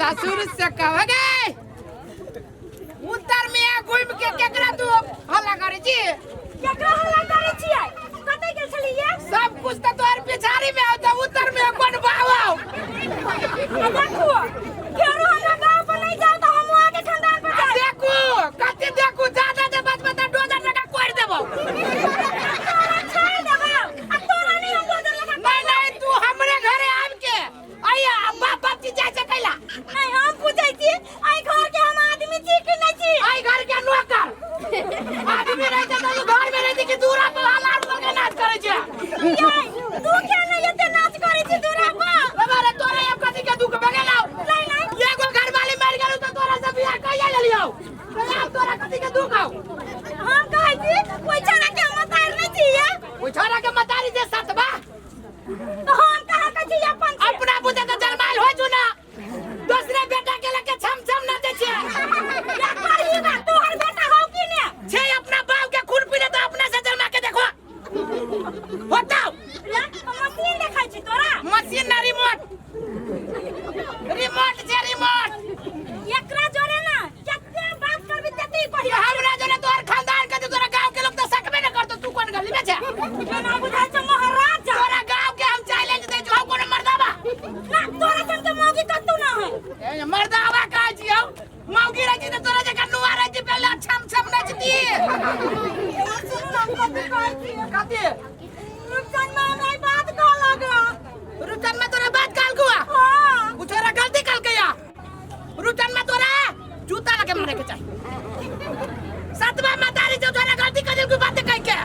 ससुर से कह गे उत्तर में घूम के केकरा तू हल्ला करे छी? केकरा हल्ला करै छियै? कतऽ गेल छलियै? सब कुछ त तोहर पिछाड़ी में हो त उत्तर में कोन बाव आ देखू, फेरो हमरा गाँव पर नहीं जाओ तो हम अहाँके खानदान पर जायब। देखू कथी देखू, ज्यादा जे बचबे त डोजर लगा कोरि देबो। तोरा छोड़ि देबौ आ तोरा नहीं हम डोजर लगा। नहीं नहीं, तू हमरे घरे आब के आइया बाप बाप जी जाय छै कैला? नहीं, हम पूछै छी एहि घर के हम आदमी छी कि नहीं छी? आई घर के नौकर आदमी रहै छै त घर में रहै छै कि दूरा पर हलार पर के नाच करै छै? यै, तू किया नहीं एते नाच करै छी दूरा पर? बाबा रे, तोरा अब कथी के दुख भऽ गेलौ? नहीं नहीं, एगो घरवाली मरि गेलौ त तोरा से बियाह कैया लेलियौ, तो आब तोरा कथी के दुख हौ? हम कहै छी ओहि छौड़ा के हम मतार नहीं छियै। ओइ छोरा के मतारी जे सतबा। तो हम कहाँ कहै छी अपन छी? अपना बुझे त जरमाइल होइ छु ना, दोसरे बेटा के लेके छम छम नाचे छियै। या करही बा, तोहर बेटा हौ कि ने? छे अपना बाप के खून पीले तो अपना से जन्मा के देखो बताओ। रे, हम मशीन देखै छी तोरा? मशीन ना, रिमोट, रिमोट छे रिमोट। एकरा जोरे ना कते बात करबी तते कही। ये हमरा जोरे तोहर खानदान के, तोरा गांव के लोग तो सकबे न करतो। तू कोन गली में छे? केना बुझाइ छौ महाराज? तोरा गांव के हम चैलेंज दै छौ, कोनो मर्दाबा ना, तोरा सन के मौगी कतौ ना है। ए मर्दाबा कहै छियौ, मौगी रहै छी त तोरा जकाँ नुआ रहै छी, पहले छम छम नचती। सुनू ना, कथी कहै छी? कथी? रुपचन में हमरा ई बात कहलक। रुचन में तोरा बात कहल गुआ? हाँ। उ छोरा गलती कहलकै या। रुचन में तोरा जूता लगे मारे के चाही। सतवा मतारी जो तोरा गलती कर देलको बात कह के।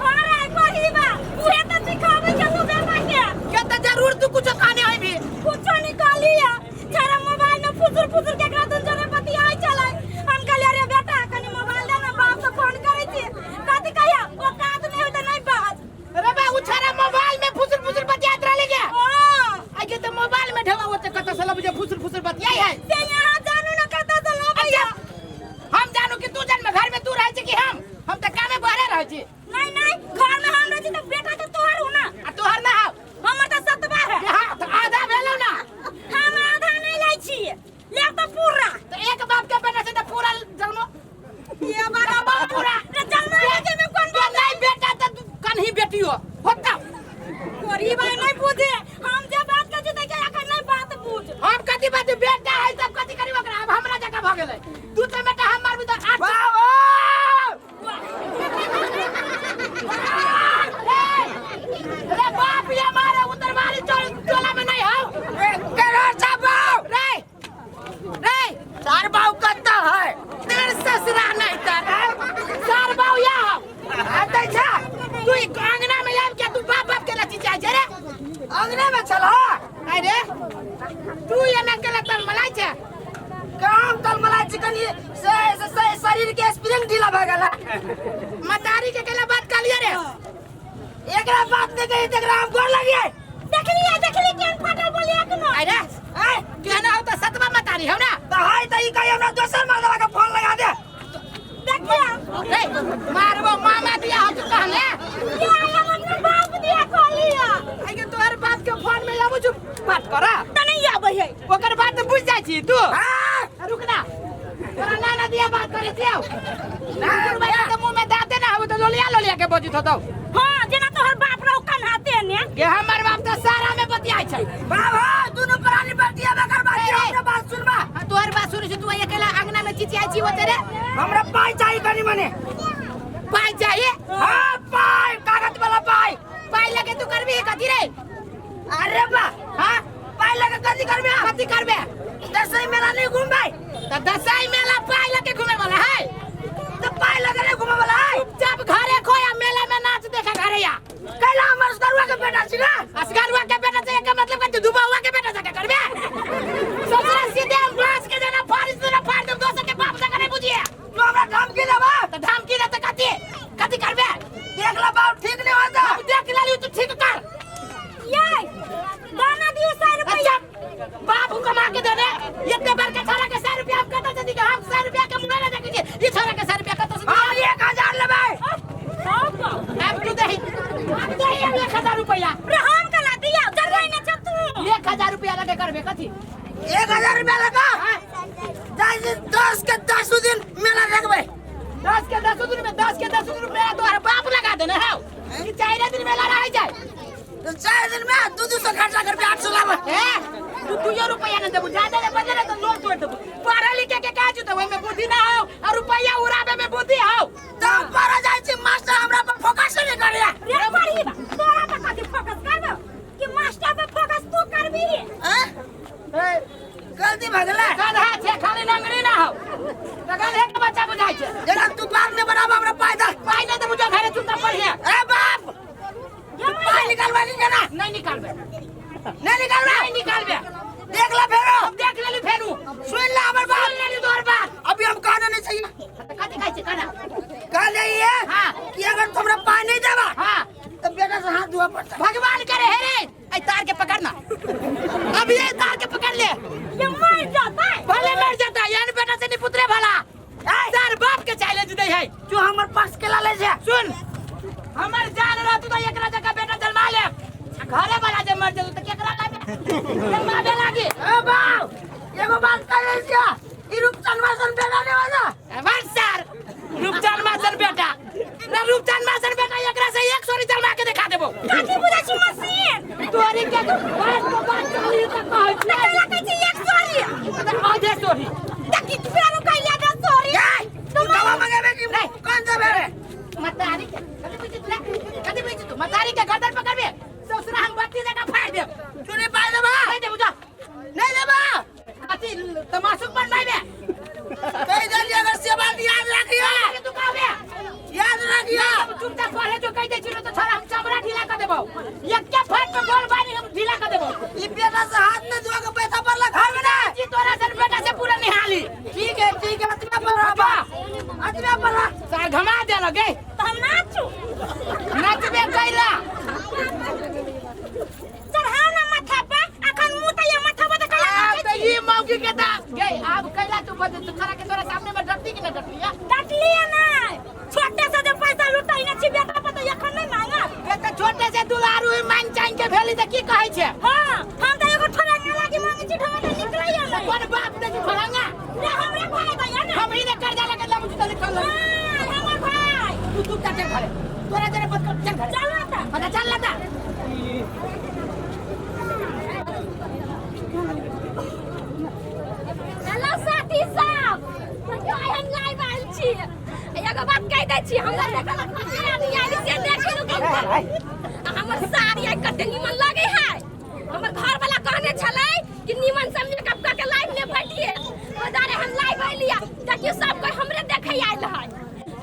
अरे कही बा, उहे त सिखाबै छै तू बेटा के। के त जरूर तू कुछो कहने होइबी। कुछो निकालिया, छाड़ा मोबाइल में फुसुर फुसुर केकरा दुन जने बतियाइ छलै। हम कहलियै अरे बेटा कनी मोबाइल दे ना, बाप से फोन करै छी। कथी कहिया ओ काज नहीं होय त नहीं बाज। अरे बा, उ छोरा मोबाइल में फुसुर फुसुर बतियात रहले के? हां। आगे त मोबाइल में ढेवा होते कत से लब जे फुसुर फुसुर बतियाई है। से यहाँ जानू ना कत से लबैया। हम जानू कि तू जन्म घर में तू रहै छी कि हम त कामे बहरे रहै छी। नहीं नहीं, घर में हम रहै छी त बेटा त तोहर हो ना। आ तोहर ना हौ? हमर त सतबा है। हां, त आधा भेलौ ना। हम आधा नहीं लै छी, ले त पूरा। त एक बाप के बेटा छै त पूरा जन्म। ये बारा बाप पूरा। रे जन्म के में कोन बाप नहीं बेटा त कन्ही बेटियो होता। गरीब है नहीं बुझे, हम जे बात कहै छी त के अखन नहीं बात बुझ। हम कथी बात, बेटा है तब कथी करी ओकरा? अब हमरा जगह भ गेलै, तू त बेटा हम मारबी त आठ। रे बाप, ये मारे उतरवारी टोला में नहीं हो। रे रे, चार बाऊ कत्ता है? तेर ससुरा नहीं तर चार बाऊ या हो। आते छा। तू ई अंगना में आब के तू बाप बाप के लची जाय छै रे? अंगने में छल हा। अरे तू एना के तल मलाई छै? काम तल मलाई चिकन से से से शरीर के स्प्रिंग ढीला भ गेल। मतारी के केला बात कहलिए रे? एकरा बात नहीं कही, एकरा हम गोर लगिए। देखलिए देखलिए केन फाटल बोलिया के न। अरे आय केना हो त सतवा मतारी हो ना। त हाय त ई कही हमरा दोसर मर्दवा के फोन लगा दे। देखिए रे मारबो, मामा दिया हो तू कहले। ये हम अपना बाप दिया कहलिया। आइ तोहर बाप के फोन में आबो छु बात करा। त नहीं आबै है। ओकर बात बुझ जाइ छी तू? हां। रुक ना, तोरा नाना दिया बात करे छियौ ना? भाई त मुंह में दाते ना आबो त लोलिया लोलिया के बजित होतौ। हां, जेना तोहर बाप रहो कन्हाते ने। के हमर बाप त सारा में बतियाइ छै। बाबा दुनु प्राणी बतिया बकर बात। ए, रे। हमरा बात सुनबा। हाँ, तोहर बात सुनै छी, तू अकेला अंगना में चिचियाइ छी ओते रे? हमरा पाई चाहिए कनी मने। पाई चाहिए? हां, पाई, कागज वाला पाई। पाई लगे तू करबी कथी रे? अरे बा। हां। पाई लगे कथी करबे? कथी करबे? दसई मेला नहीं घूमबे? त दसई मेला पाई लगे घूमे वाला है? तो पाई लगे नहीं घूमे वाला है। चुपचाप घरे खोया, मेला में नाच देखा घरे या। कैला हमर असगरुआ के बेटा छी ना। असगरुआ के बेटा छै के मतलब कथी? दुबा हुआ के बेटा जाके करबे? ससुरा सीधे हम बांस के देना फाड़ देना, फाड़ देब। दोसर के बाप जाके नहीं बुझिए। तू हमरा धमकी देबा? त धमकी दे त कथी कथी करबे? देख ले बाप, ठीक नहीं होता। हम देख लेली, तू ठीक कर। ये दाना दियो 100 रुपया। अच्छा बाप कमा के देने इतने बड़का छाड़ा के 100 रुपया हम कतऽ से दिगे? हम दिन में 10 के 10 रुपया तोहर बाप लगा देने हौ कि 4 दिन मेला रह जाए। तो 4 दिन में 200 खर्चा करके 800 लाभ ए तू 2 रुपया न देबू, ज्यादा ने बदले तो लोन तोड़ देबू। पढ़े लिखे के काज तो ओइ में बुद्धि ना हो और रुपया उड़ाबे में बुद्धि हो। तो पढ़ जाय छी, मास्टर हमरा पर फोकस नहीं करैया। रे पढ़ी बा तोरा पर कथी फोकस करबो कि मास्टर पर फोकस तू करबी रे? हैं? ए, गलती भऽ गेलै। गधा छे खाली लंगड़ी ना हो तो गधे के बच्चा बुझाइ छे। जेना तू बाप ने बनाब हमरा पाइ दे। पाइ नहीं देबू, जो घरे चुपचाप पढ़िए। ए बाप, तू पाइ निकालबा कि केना? नहीं निकालबे। नहीं निकालबे? नहीं निकालबे। देख ले फेरो। देख लेली फेरू। सुन ले हमर बात। सुन लेली तोहर बात। अभी हम कहने नहीं चाहिए। कथी कहै छै कहना? कहले ये हाँ। कि अगर तुम हमरा पाइ नहीं देबा हाँ तो बेटा से हाथ धोआ पड़ता। भगवान करे हे रे, ऐ तार के पकड़ना, अब ये तार के पकड़ ले, ये मर जाता है। भले मर जाता यानी बेटा से नहीं पुत्रे भला तार बाप के चैलेंज दे है। तू हमर पर्स के ला ले जे। सुन हमर जान रह तू तो एकरा जगह बेटा जन्मा ले, घरे वाला जे मर जेतौ त केकरा लागे जन्माबे लागी। ए बाप, एगो बात कहै छियै, ई रूपचंद मासन बेटा ने वाला। वाह सर, रूपचंद मासन बेटा ना, रूपचंद मासन बेटा एकरा से 100 जन्मा के देखा देबो। कथी बुझै छी मशीन? तोरी के बात को बात चली त कहै त कैला कहै छी एक सॉरी? आधे सॉरी। देखी फेरू कैला दे सॉरी। तू दवा मंगेबे कि कौन देबे रे? मतारी के कथी बुझी तू रे? कथी बुझी तू? मतारी के गर्दन पकड़बे ससुरा हम बत्ती जगह फाड़ देब। तू नहीं पाइ देबा? नहीं देबो जा। नहीं देबा? अथी तमासुक बनबाइबे। कहि देलियै अगर से बात याद राखियो। तू कहबे याद राखियो। चुपचाप पढ़े जो कहि दै छी तो छोरा हम चमड़ा ढीला कर देबो, एक्के फट में गोल बानी हम ढीला कर देबो। ई बेटा से हाथ न धोआ के पैसा पड़ला घर में ना। जी तोरा सन बेटा से पूरा निहाली। ठीक है ठीक है, अतबे पर रह बा, अतबे पर रह। सार घमा दे लगे त हम नाचू। नाचबे कैला? चढ़ाओ ना माथा पर, अखन मुंह त ये माथा पर त कैला आब त ई मौगी के दा गे आब कैला तू बद तू खड़ा के तोरा सामने में डरती कि ना डरती है? डटलिए नहीं, छोटे से जे पैसा लुटाई ना छी बेटा पर त एखन नहीं मांगत। ये त छोटे से दुलारू ही मांग चांग के भेली त की कहै छे? हां, हम त एगो ठोरंगा लागी मांगे छी, ठोरंगा निकलैया नहीं। कोन बाप दे छी ठोरंगा? रे हमरे भाई भैया ना। हम ही ने कर्जा लगे लाबू छी त लिखल। हां, हमर भाई। तू चुपचाप चल घरे, तोरा जरे बद कर चल घरे। चल ना त। पता चल ना त। हेलो साथी सब, देखियौ आइ हम लाइव आयल छी। एगो बात कहि दै छी, हमरा देखल कते आदमी आयल से देखि लू। आ हमर साड़ी आइ कते नीमन लगै है। हमर घर वाला कहने छलै कि नीमन से मेकअप कऽ के लाइव में बैठिए, ओहि दुआरे हम लाइव अयलियै। देखियौ सब कोइ हमरे देखै आयल है।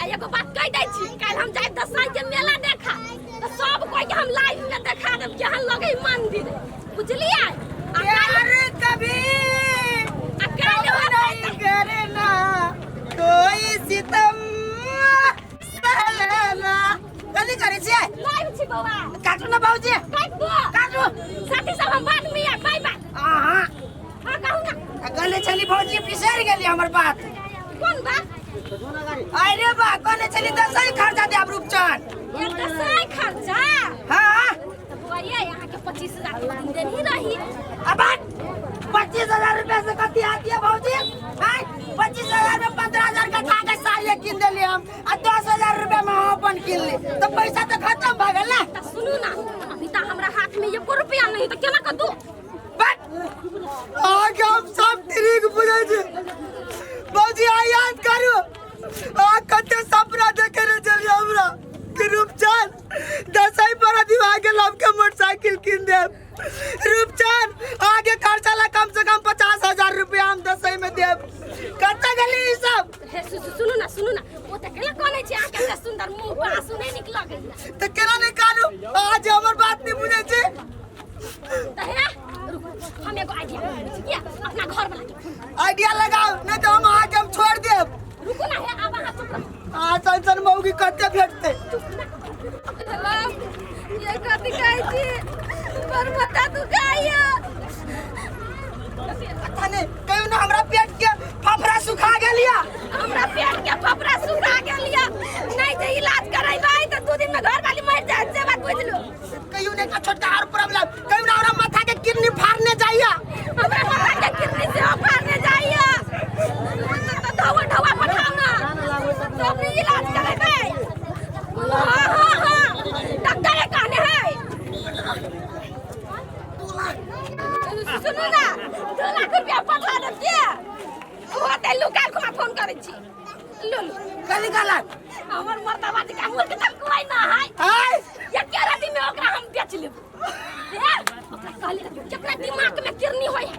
आ एगो बात कहि दै छी, काल्हि हम जायब दसाई के मेला देखा तऽ सब कोइ के हम लाइव में देखा देब केहन लगै मंदिर, बुझलियै? आ प्यार काल्हि कभी आ काल्हि नहीं करना, कोई सितम सहना। कथी करै छियै? लाइव छी बौआ। काटू ना बाबूजी। काटि दो। काटू। साथी सब हम बाद में आयब, बाय बाय। अहाँ हाँ कहू ना। कहले छली भौजी बिसरि गेली हमर बात। कोन बात? अरे बा कहने छली दसई खर्चा देब रूपचंद। एक दसई खर्चा? हाँ। तऽ बौआ ये अहाँके 25,000 के दिन देनही रही। अब 25,000 रुपया से कथी आती है भौजी? 25,000 में 15,000 का खा के साड़ी किन देली हम, आ 10,000 रुपया में हम अपन किन ली, तो पैसा तो खत्म भऽ गेल ना। तऽ सुनू ना, अभी तऽ हमरा हाथ में एको रुपया नहीं, तऽ केना कऽ दू? बट अहाँके हम सब ट्रिक बुझै छी भौजी, अहाँ याद करू अहाँ कते सपना देखे रहे छलियै हमरा कि रूपचंद दसई पर अहाँके लबके मोटरसाइकिल कीन देब। रूपचंद अहाँके खर्चा ला कम से कम 50,000 रुपया हम दसई में देब। कतऽ गेली ई सब? हे सुनू ना, सुनू ना, ओ तऽ केना कहने छी अहाँके एते सुंदर मुंह पर आंसू नहीं निकल गेल? तऽ केना नहि कानू, अहाँ जे हमर बात नहि बुझै छी। तऽ हे रुकू, हम एगो आइडिया लगबै छी, किया अपना घर वाला के फोन। आइडिया लगाउ, नहीं तऽ हम अहाँके हम छोड़ि देब। रुकू ना, हे आब अहाँ चुप रहू। अहाँ सन सन मौगी कते भेटतै? चुप ना। हेलो, ये कथी कहै छी? बड़ माथा दुखाइया। पता नहि कहियो ना हमरा पेट के फफड़ा सुखा गेल या। हमरा पेट के फफड़ा सुखा गेल या। नहीं जे इलाज करेबै तऽ 2 दिन में घर वाली मरि जायत, से बात बुझलू। कहियो ने का छोटका और प्रॉब्लम, कहियो ना हमरा माथा के किडनी फाड़ने जाइया। हमरा माथा के किडनी से फाड़ने जाइया। तऽ ढौआ ढौआ पठाउ ना, तो अपने इलाज करेबै। करै छी लो लो। कथी कहलक? हमर मर्दवा जी का मूर्ख तक कोई ना है। आय। एके राति में ओकरा हम बेच लेब। ए, ओकरा कहली केकरा दिमाग में किरनी होय है।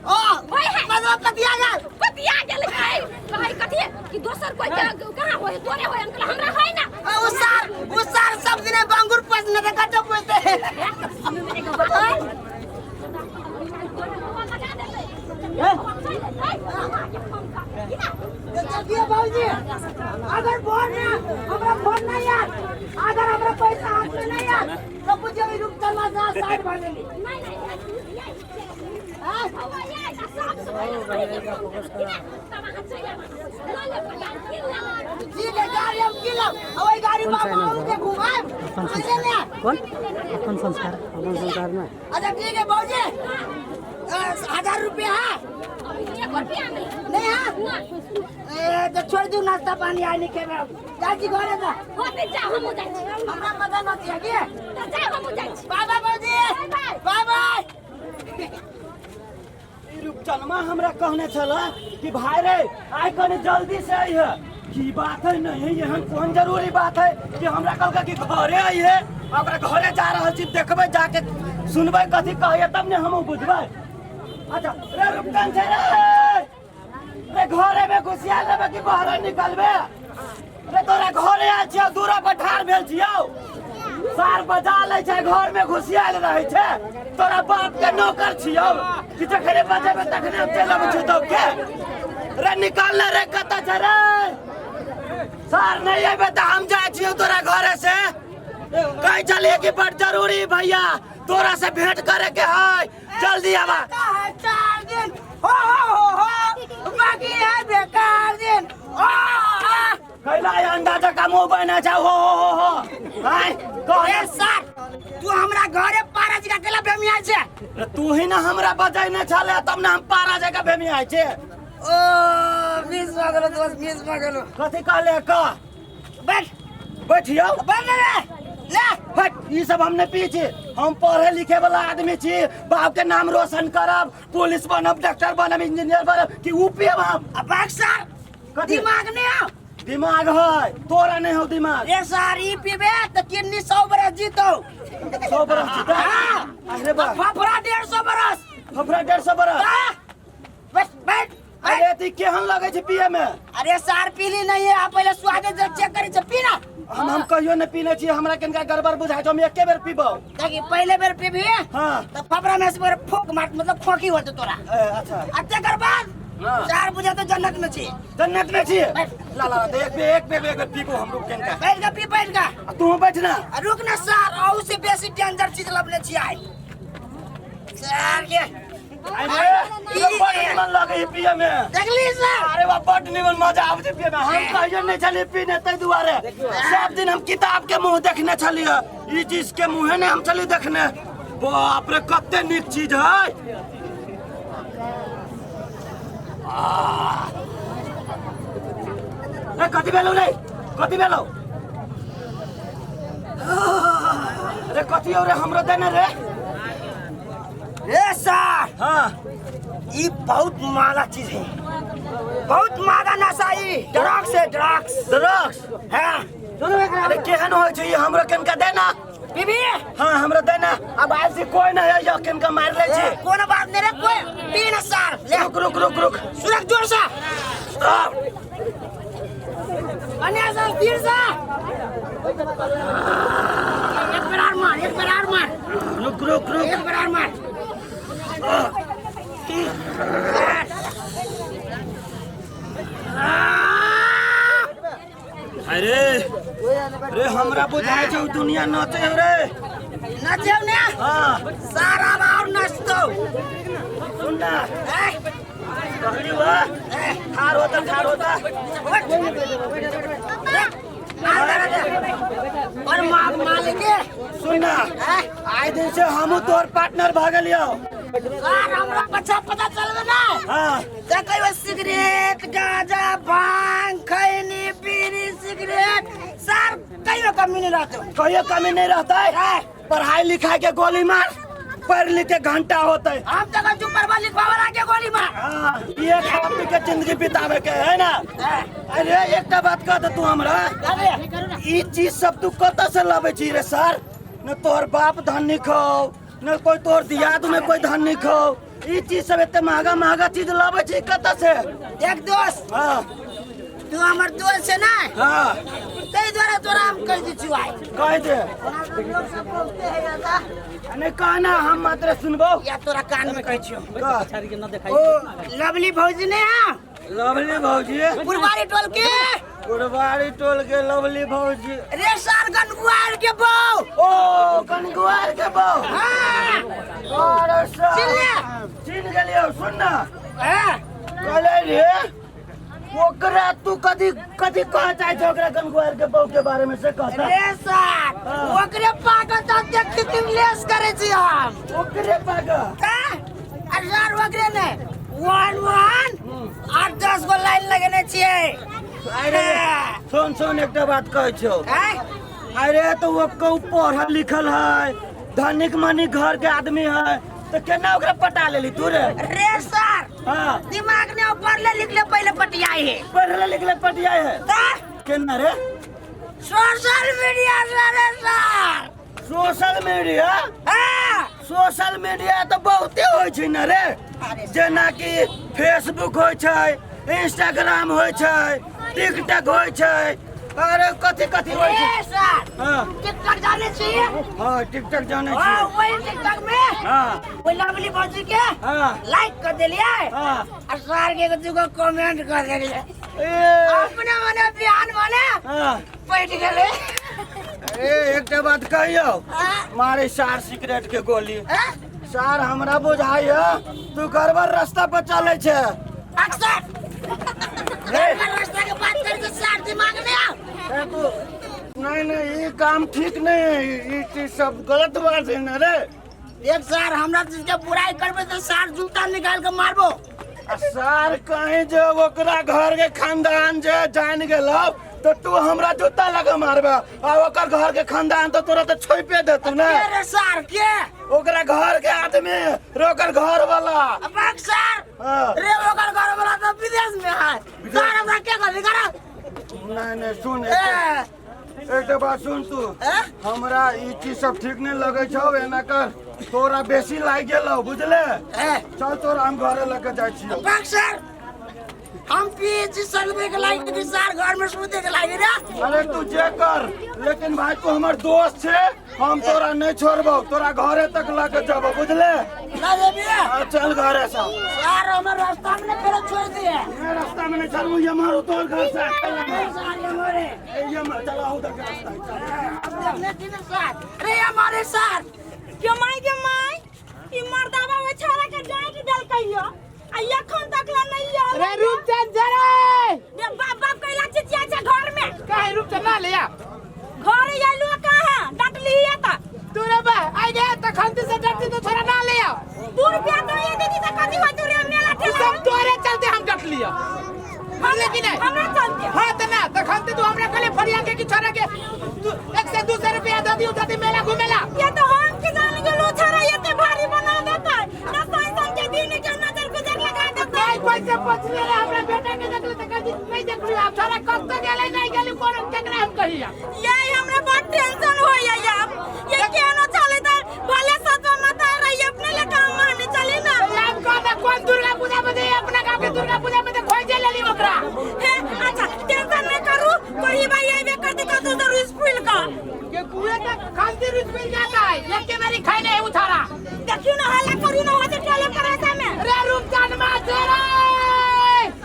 ओ। होय है। मतलब कथिया गेल? पतिया गेल है। कहै कथी कि दोसर कोई के कहाँ होय, तोरे होय। हम कहलियै, हमरा होय ना। ओ सार सब दिने बांगुर पोसने त कतऽ पोसते? एगो बात है। देखिए बाबूजी, अगर फोन में हमरा फोन नहीं आयल, अगर हमरा पैसा हाथ में नहीं आयल, तो बुझियो ई रूप चलवा से साइड भर लेली। नहीं नहीं। हाँ? ठीक है, गाड़ी हम किलब अब वही गाड़ी बाबू हम के घुमाएब, बुझलिए ने? कोन अपन संस्कार, अपन संस्कार में। अच्छा ठीक है बाबूजी, 1000 रुपया है? नहीं है। ए, तो छोड़ दू, नाश्ता पानी आइ नहीं खेबे। चाची घरे जा। हमरा मजा नहीं है की। बाय बाय बाबूजी, बाय बाय। ई रूपचनमा हमरा कहने छल कि भाई रे, आइ कने जल्दी से अइहे। की बात है? नहीं है, एहन कोन जरूरी बात है कि हमरा कहलका कि घरे अइहे? आ ओकरा घरे जा रहल छी, देखबै, जाके सुनबै कथी कहैए, तब ने हमहूँ बुझबै। अच्छा रे रूपचन छै रे, रे घरे में घुसिया लेबै कि बाहर निकलबै रे? तोरा घरे आयल छियौ, दूरा पर ठाढ़ भेल छियौ। सार बजा लै छै, घर में घुसियाल रहै छै। तोरा बाप के नौकर छियौ कि जखने बजेबै तखने हम चलि अबै छियौ दौड़ के? रे निकाल ले रे, कतऽ छै रे सार? नहीं अयबै तऽ हम जाइ छियौ तोरा घरे से। कहै छलियै कि बड़ जरूरी भैया तोरा से भेंट करे के है, जल्दी आवा। है 4 दिन, हो हो हो हो, बाकी है बेकार दिन। ओ आ, कैला अंडा जकाँ मुँह बना छै? हो हो हो हो, आँय कहने। ए सर, तू हमरा घरे पारा जी का केला बेमिया छै? रे, तू ही ना हमरा बजैने छले, तब ने हम पारा जगह भेमियाइ छै। ओ, मिस भऽ गेलो दोस्त, मिस भऽ गेलो। कथी कहले कह? बैठ। बैठियौ। बैठ रे, ले। हट, ई सब हम नहीं पी छी। हम पढ़े लिखे वाला आदमी छी, बाप के नाम रोशन करब, पुलिस बनब, डॉक्टर बनब, इंजीनियर बनब, कि ऊ पियब हम? अब भाग सर। कथी? दिमाग नहीं आओ। दिमाग है, तोरा नहीं हो दिमाग। ए सर, ई पीबे तो किडनी 100 बरस जीतो। 100 बरस जीता? हाँ। अरे बा। फफड़ा 150 बरस। फफड़ा 150 बरस? हाँ। बैठ बैठ बैठ। अरे ती केहन लगे छै पिए में? अरे सर, पीली नहीं है आप, पहले स्वाद चेक करी छै, पीना। हम कहियो नहीं पीने छी, हमरा कनिका गड़बड़ बुझाइ छै। हम एके बेर पीबौ। देखी, पहले बेर पीबी तो फफड़ा में से बेर फूक मार, मतलब खोकी होते तोरा। ए, अच्छा। आ तेकर बाद चार बुझा तो जन्नत में छी। जन्नत में छी। बैठ। ला ला, तो एक बेर, एक बेर, एक बेर पीबो हम, रुक कनिका। बैठ के पी, बैठ के। आ तू बैठ ना। आ रुक ना सर, औ से बेसी डेंजर चीज लबने छी आइ सर के। अरे ई बड़ निमन लगे है पिए में। देखली सर? अरे वाह, बड़ निमन मजा आबै छै पिए में। हम कहियो नहीं छलियै पीने, ताहि दुआरे सब दिन हम किताब के मुंह देखने छलियै, ई चीज के मुंहे नहीं हम छलियै देखने। बाप रे, कते नीक चीज है। आह। ए, कथी भेलौ रे? कथी भेलौ रे? कथी हो रे? हमरो देने रे। ए सर। हाँ। ई बहुत महंगा चीज है, बहुत महंगा नशा। ई ड्रग्स है, ड्रग्स। ड्रग्स? हाँ। अरे केहन होइ छै ई? हमरो कनिका देना। पीबी? हाँ, हमरो देना। अब आज से कोई नहीं है, कनिका मार ले छी। कोनो बात नहीं रे, कोई पी ना सर, ले। रुक रुक रुक रुक। सुरक जोर से। आ, अन्य सर, फिर से एक बार और मार, एक बार और मार। रुक रुक रुक। एक बार और मार। अरे रे, हमरा बुझाइ छौ दुनिया नचे हौ रे। नचेउ ने। हाँ। सारा और नचतो। सुन ना, कहली वा, ठार होता, ठार होता। और मार मार के। सुन ना, आइ दिन से हमहूँ तोहर पार्टनर भऽ गेलियौ। सर, हमरा पछा पता चलबे ना। हाँ। देखै, सिगरेट, गांजा, भांग, खैनी, बीड़ी, सिगरेट सर, कहियो कमी नहीं रहतो। कहियो कमी नहीं रहता है। पढ़ाई लिखाई के गोली मार, पढ़ लिख के घंटा होते। हम तो कल चुप परवा लिखवावा लागे गोली मार। हाँ, ये खा पी के जिंदगी बितावे के है ना। अरे एकटा बात कह दे तू हमरा, ई चीज सब तू कतऽ से लाबै छी रे सर? न तोहर बाप धनिक हौ, न कोई तोहर दियाद में कोई धनिक हौ, ई चीज सब एते महंगा महंगा चीज लाबै छी कतऽ से? देख दोस्त, हाँ तू हमर दोस्त छै ना, हाँ ताहि दुआरे तोरा हम कहि दै छियौ आइ। कह दे। ओना तऽ लोक सब बोलते है दादा। नहीं कहना, हम मात्र सुनबो। या तोरा कान में कहै छियौ। कह। ओ लवली भौजी ने है, लवली भौजी, पुरवारी टोल के, पुरवारी टोल के लवली भौजी रे सर गनगुआर के बहू। ओ गनगुआर के बहू। हाँ अरे सर चिन्ह ले। चिन्ह गेलियौ। सुन ना, हाँ। कहले रे ओकरा तू कथी कथी कह चाहे छौ ओकरा गनगुआर के बहू के बारे में से कहता? रे सर हाँ। ओकरे पागल तऽ देखी तिमलेस करै छी हम। ओकरे पागल? हाँ? अरे सर ओकरे ने 1 1 8 10 गो लाइन लगेने छियै। अरे सुन सुन, एकटा बात कहै छौ। आँय? अरे तो वो कहू पढ़ल लिखल है, धनिक मनिक घर के आदमी है, तो केना ओकरा पटा लेली तू रे? रे सर हाँ दिमाग ने पढ़ले लिखले पहले पटियाई है। पढ़ले लिखले पटियाई है? तऽ केना रे? सोशल मीडिया से रे सर। Social media? हाँ। सोशल मीडिया तऽ बहुते होइ छै ने रे, जेनाकि फेसबुक होइ छै, इंस्टाग्राम होइ छै, टिकटॉक होइ छै, अरे कथी कथी होइ छै। रे सर हाँ टिकटॉक जाने छी? हाँ टिकटॉक जानै हाँ छी। वही टिकटॉक में हाँ वही लवली भौजी के हाँ लाइक कर देलियै हाँ आ सर के एगो दूगो कमेंट कर देलियै। ए अपने मने बिहान मने हाँ पैठ गेलै। ए एकटा बात कहियौ, हाँ? मारे सार सिगरेट के गोली। हाँ? सार हमरा बुझाइ तू गड़बड़ रास्ता पर चलै छै। अक्सर गड़बड़ रास्ता के बात कर के सार दिमाग में आओ। ए तू नहीं नहीं, ई काम ठीक नहीं है, ई चीज सब गलत बात है ना रे। एक सार हमरा चीज के बुराई करबे तो सार जूता निकाल के मारबो। आ सार कहीं जे ओकरा घर के खानदान जे जान गेलो तो तू हमरा जूता लगा मारबे, आ ओकर घर के खानदान तो तोरा तो छोपे देतौ ना। के रे सार के? ओकरा घर के आदमी रे, ओकर घर वाला। अब सर हाँ। रे ओकर घर वाला तो विदेश में है। सार हमरा के गलती करा? नहीं नहीं सुन, ए एकटा बात सुन तू, ए? हमरा ई चीज सब ठीक नहीं लगे छौ, एना कर तोरा बेसी लागि गेलौ बुझले। ए चल तोरा हम घरे लके जाइ छियौ। बाग सर हम पीएचडी चलबे के लागी कि सर घर में सुते के लागी रे। अरे तू जे कर, लेकिन भाई तू हमर दोस्त छे, हम तोरा नहीं छोड़बौ, तोरा घरे तक लके जबौ बुझले। ना जेबी? हाँ, चल घरे से। सर हमर रास्ता में फेर छोड़ दिए। मैं रास्ता में नहीं चलबू, ये मारू तोर घर से। सर ये मोरे ए, ये मार, चल आओ उधर के रास्ता है, चल। देखने छी ना सर रे हमारे सर के माय के माय, ई मर्दाबा ओइ छोरा के डांट देलकैयो आ एखन तक ला नहीं आयल। रे रूपचंद जरे रे बाप बाप कैला चिचिया छै घर में। काहे रूपचंद ना लिया? घर आइलो कहाँ डांटली है त तू रे बा आई गया त खंती से डरती तो छोरा ना लिया। 2 रुपया तो ये दीदी त कथी होतौ रे मेला तू ठेला सब तोरे चलते हम डट लिया बुझले कि नहीं? हमरा चलते। हाँ त ना त खंती तू हमरा कहले फरिया के कि छोरा के तू 1 से 200 रुपया दे दियो जति मेला घुमेला। ये तो हम के जान गेलो छोरा एते भारी बना देतै ना साइन के दिन के नजर गुजर लगा देतै। नहीं पैसे पछले रे हमरा बेटा के देखले त कहती नहीं देखली आप छोरा कत गेले नहीं गेली कोन केकरा हम कहिया। ये हमरा बहुत टेंशन होइया यार, ये केनो चले त भले सतवा माता रही अपने ले काम माने चली ना। आप कह कौन दुर्गा पूजा में दे अपना गांव के दुर्गा पूजा में तो खोजे लेली ओकरा। हे अच्छा टेंशन नहीं करू, कोई भाई आइबे करते कतो जरूर स्कूल का के कुएं तक खांसी रुच मिल जाता है एक के मेरी खाई नहीं उठारा। देखियो ना हल्ला करू ना होते टोले करासा में। रे रूपचंद मा तेरे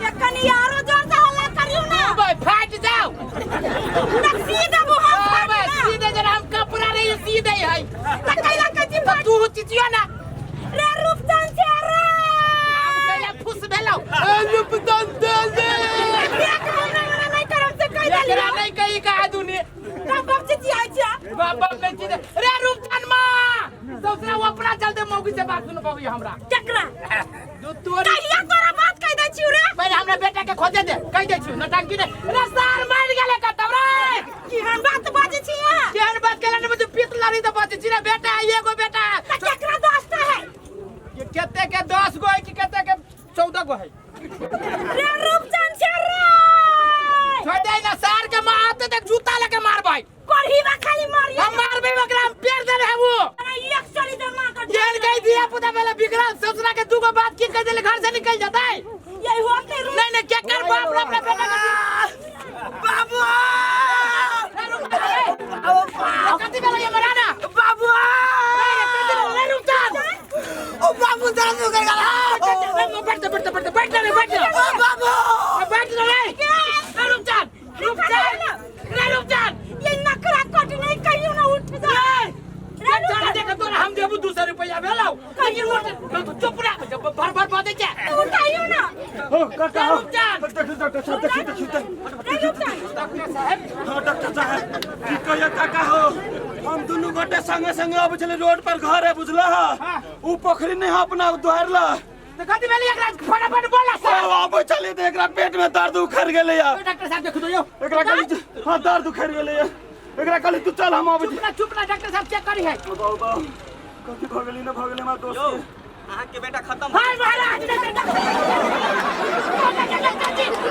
ये कनी यारो जोर से हल्ला करियो ना। भाई फाट जाओ ना सीधा वो हम फाट भाई ना। सीधे जरा हम कपड़ा नहीं सीधे है त कैला कथी फाट तू चिचियो ना। रे रूपचंद छे रे अब कैला फुस भेलौ ए रूपचंद दे दे देख हमरा मना नहीं करम से कह देली। एकरा नहीं कही का दुनिया तब बाप चिचियाइ छै। बाप बाप नहीं चीज रे रूपचंद मा दूसरा वो अपना चलते मौगी से बात सुन पाबी हमरा केकरा दू तोरी कहिया तोरा बात कह दै छियौ रे। पहिले हमरा बेटा के खोजे दे कह दै छियौ नटांकी ने रे सार मार गेले कतौ रे। केहन बात बाजै छियै? केहन बात केला ने बुझ पीत लड़ी त बाजै छी रे बेटा एगो बेटा। त केकरा दोस्त है गो है रे रूपचंद छै रे छोड़ दे ना सार के मां आते तक जूता लेके मारबै करही बा खाली मारिए हम मारबै ओकरा हम पेड़ देने है वो एक सड़ी दमा कर जेल गई दिया पुता पहले बिगड़ल ससुरा के दूगो बात की कह देले घर से निकल जाता है यही होते रू नहीं नहीं क्या कर बाप रे अपने बेटा के बाबू कथी भेलै ये मराना बाबू कथी भेलै रे रुपचंद ओ बाबू दर्द कर गला बैठ जा बैठ जा बैठ जा बैठ जा रे बैठ जा ओ बाबू बैठ जा रे रे रुपचंद रुपचंद रे रुपचंद ये नखरा कट नहीं कहियो ना उठ जा रे तोरा देख तोरा हम देबू 200 रुपया भेलौ लेकिन उठ चुप रह भर भर बजै छै उठाइयो ना हो काका हो रुपचंद देखियौ डॉक्टर साहब देखियौ देखियौ रे रूपचंद डॉक्टर साहब हाँ डॉक्टर साहब की कहियो काका हो हम दुनू गोटे संगे संगे अबै छलै रोड पर घर है बुझल हाँ। उ पोखरी नहीं है अपना दुआर ला तऽ कथी भेलै एकरा फटाफट बोला ओ सर अबै छलै तऽ एकरा पेट में दर्द उखड़ गेलै या डॉक्टर साहब देखो तो यौ एकरा कहली हाँ दर्द उखड़ गेलै या एकरा कहली तू चल हम अबै छी चुप ना चुप ना डॉक्टर साहब चेक करी है बाबू बाबू कथी भऽ गेलै ना भऽ गेलै हमरा दोस्त यौ के। अहाँके बेटा खत्म हाय महाराज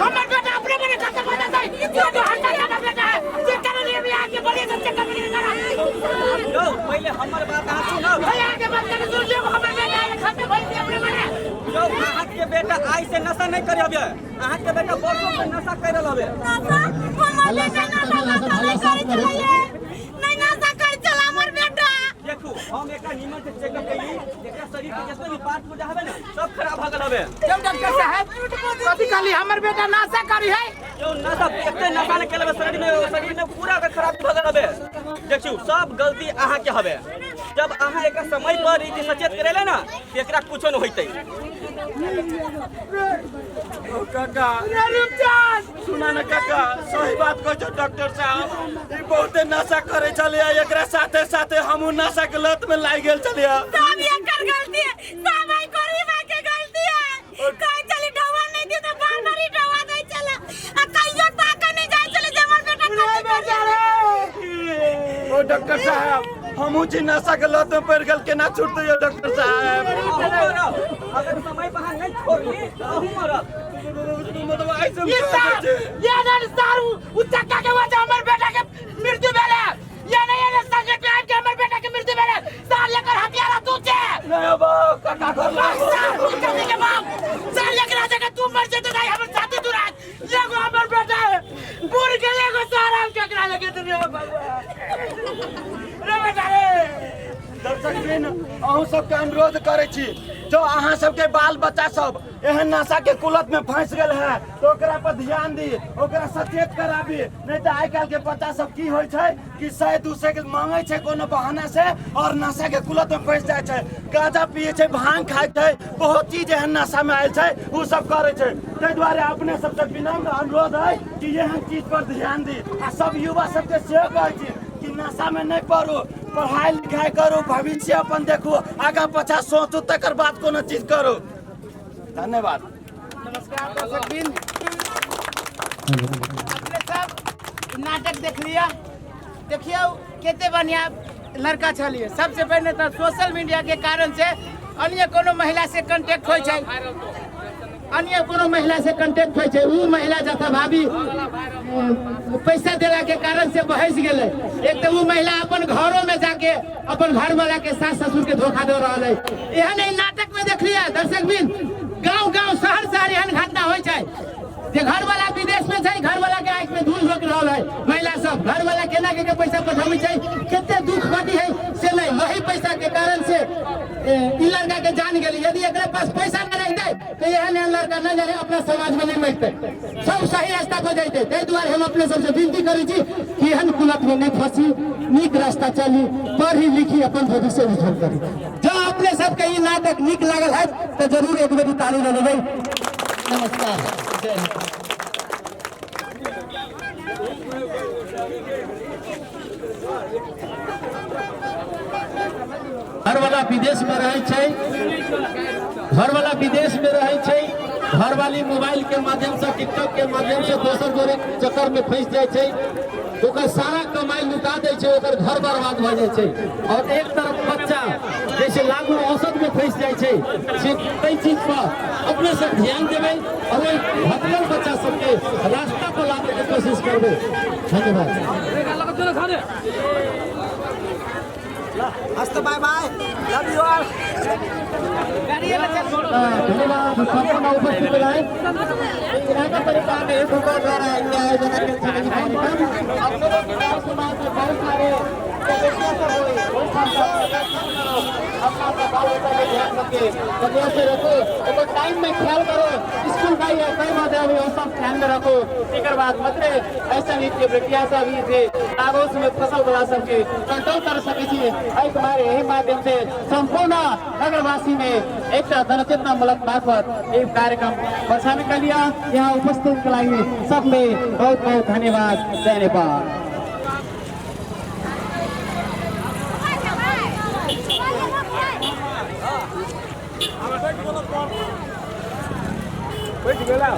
हमर बेटा अपने मने खत्म हो जाता है ये जो हल्का ज्यादा बेटा है चेक कर लिए भी आके बोलिए सब चेक कर लिए करा यौ पहिले हमर बात अहाँ सुनब भाई आके बात कर सुन लियो हमर बेटा है खत्म हो गया अपने मने यौ अहाँके बेटा आइ से नशा नहि करे हबे अहाँके बेटा वर्षों से नशा कर रहल हबे नशा हमर बेटा नशा नशा नहीं करे चला नहीं नशा करे चला हमर बेटा देखू हम एकरा नीमन से चेकअप कैली एकरा शरीर के जितना भी पार्ट पुर्जा हबे ने सब खराब भऽ गेल हबे जब डॉक्टर साहब कथी कहली हमर बेटा नशा करी है यौ नशा एते नशा ने केलबे शरीर में पूरा ओकर खराब भऽ गेल हबे। देखियौ सब गलती अहाँके हबे। जब अहाँ एकरा समय पर ई सचेत करेले ना तऽ एकरा कुछो न होइतै। ओ काका सुना ना काका सही बात कहै छौ डॉक्टर साहब ई बहुते नशा करे छलियै एकरा साथे साथे हमहूँ नशा के लत में लागि गेल छलियै। सब एकर गलती है सब आई गरीबा के गलती है। कहीं चली डवा नहीं दी तो बार बार ही डवा दे चला आ कहियो ताका नहीं जाए चले जे हमर बेटा कथी करे। ओ डॉक्टर साहब हमहूँ छी नशा के लत में पड़ि गेल केना छूटतै यौ डॉक्टर साहब? अहूँ मरब अगर समय पर अहाँ नहि छोड़ली तऽ अहूँ मरब। मतलब ऐसे ये सर ये ना सर उ चक्का के वजह हमर बेटा के मृत्यु भेलै। ये नहीं ये संगे पे आबि के हमर बेटा के मृत्यु भेलै। सर एकर हत्यारा तू छे। नहीं अब काका घर सर तू कथी के बाप सर एकरा जगह तू मर जेतै त हमर साथी तू राज एगो हमर बेटा है बुढ़ के एगो सर हम केकरा लगे तू रे बाबा रे बेटा रे। दर्शक वृंद अहूँ सबके अनुरोध करै छी जो अहाँ सबके बाल बच्चा सब एहन नशा के कुलत में फंस गेल है तो ओकरा पर ध्यान दी ओकरा सचेत कराबी। नहीं तो आइ काल्हि के बच्चा सब की होइ छै कि 100-200 के मांगै छै कोनो बहाना से और नशा के कुलत में फंस जाइ छै। गांजा पिए छै भांग खाइ छै बहुत चीज एहन नशा में आयल छै उ सब करै छै। ताहि दुआरे अपने सबसे विनम्र अनुरोध है कि एहन चीज पर ध्यान दी आ सब युवा सबके सेहो कहै छी कि नशा में नहीं पड़ू पढ़ाई लिखाई करू भविष्य अपन देखू आगा पाछा सोचू तकर बाद कोनो चीज करू। धन्यवाद। नमस्कार दर्शक वृंद अपने सब नाटक देख लिया। देखियो कते बढ़िया लड़का छलिए। सबसे पहले तो सोशल मीडिया के कारण से अन्य कोनो महिला से कांटेक्ट होइ छै अन्य कोनो महिला से कांटेक्ट होइ छै उ महिला जतऽ भाभी पैसा देला के कारण से बहस गेलै। एक तऽ उ महिला अपन घरों में जाके अपन घर वाला के सास ससुर के धोखा दे रहल है। एहन एहि नाटक में देख लिया दर्शक वृंद गांव गांव शहर शहर एहन घटना होइ छै जे घर वाला विदेश में छै घर वाला के आँख में धूल झोंक रहल है। महिला सब घर वाला केना के पैसा पठाबै छै कते दुख घटी है से नहीं वही पैसा के कारण से ई लड़का के जान गेली। यदि एकरा पास पैसा न रहतै तो एहन एहन लड़का न जाने अपना समाज में नहीं मरतै सब सही रास्ता पर जैतै। ताहि दुआरे हम अपने सबसे विनती करै छी कि एहन कुलत में नहीं फंसी नीक रास्ता चली पढ़ी लिखी अपन भविष्य उज्जवल करी। जँ अपने सबके ई नाटक नीक लागल है तो जरूर एक बेर ताली लगेबै। नमस्कार जय हिंद। घरवाला विदेश में रहै छै घरवाला विदेश में रहै छै घरवाली मोबाइल के माध्यम से, टिकटॉक के माध्यम से दोसर गोरे चक्कर में फंसि जाइ छै, ओकर सारा कमाई लुटा दै छै, ओकर घर बर्बाद भऽ जाइ छै। और एक तरफ बच्चा जैसे लागू औसत में फंसि जाइ छै, से ताहि चीज पर अपने सब ध्यान देबै और ओहि भटकल बच्चा सबके रास्ता पर लाबैके कोशिश करबै। धन्यवाद। हस्त, bye bye, love you all. धन्यवाद सम्पूर्ण उपस्थितलाई। नगर परिवार एक द्वारा ये आयोजन कार्यक्रम आप लोगों के गाँव समाज में बहुत सारे समस्या सब हुई, अपना अपना बाल बच्चा के ध्यान रखे, बढ़िया से रखो, ओकर टाइम में ख्याल करो, स्कूल गई है कई बात अभी वो सब ध्यान में रखो। एकर बाद मात्रे ऐसा नीति के प्रक्रिया सब ही से लागोस में फसल वाला सबके कंट्रोल कर सके छी। एहि के मारे एहि माध्यम से संपूर्ण नगरवासी में एक जनचेतना मूलक मार्फत एक कार्यक्रम बर्षा में लिया। यहाँ उपस्थित के लागि सबले बहुत बहुत धन्यवाद। जय नेपाल। बैठ गेला।